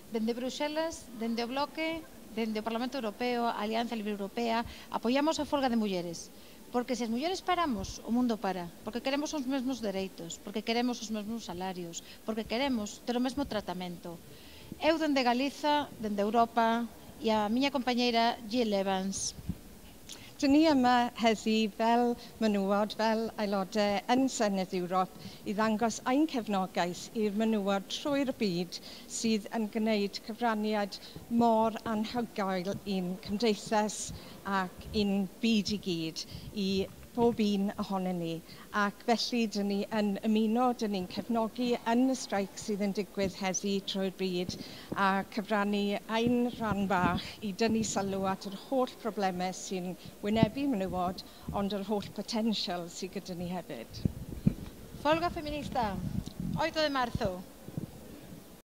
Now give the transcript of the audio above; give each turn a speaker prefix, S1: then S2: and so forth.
S1: Dende Bruxelas, dende o Bloque, dende o Parlamento Europeo, a Alianza Libre Europea, apoiamos a folga de mulleres. Porque se as mulleres paramos, o mundo para. Porque queremos os mesmos dereitos, porque queremos os mesmos salarios, porque queremos ter o mesmo tratamento. Eu dende Galiza, dende Europa, e a miña compañeira Jill Evans.
S2: Dyn ni yma heddi fel menywod, fel aelodau yn Senedd Ewrop i ddangos ein cefnogaeth i'r menywod trwy'r byd sydd yn gwneud cyfraniad mor anhygoel i'n cymdeithas ac i'n byd i gyd, i bob un ohonyn ni. Ac felly dyn ni yn ymuno, dyn ni'n cefnogi yn y streic sydd yn digwydd heddi trwy'r byd a cyfrannu ein rhan bach i dynnu sylw at yr holl problemau sy'n wynebu menywod, ond yr holl potensial sydd gyda ni hefyd.
S1: Folga feminista, 8 de marzo.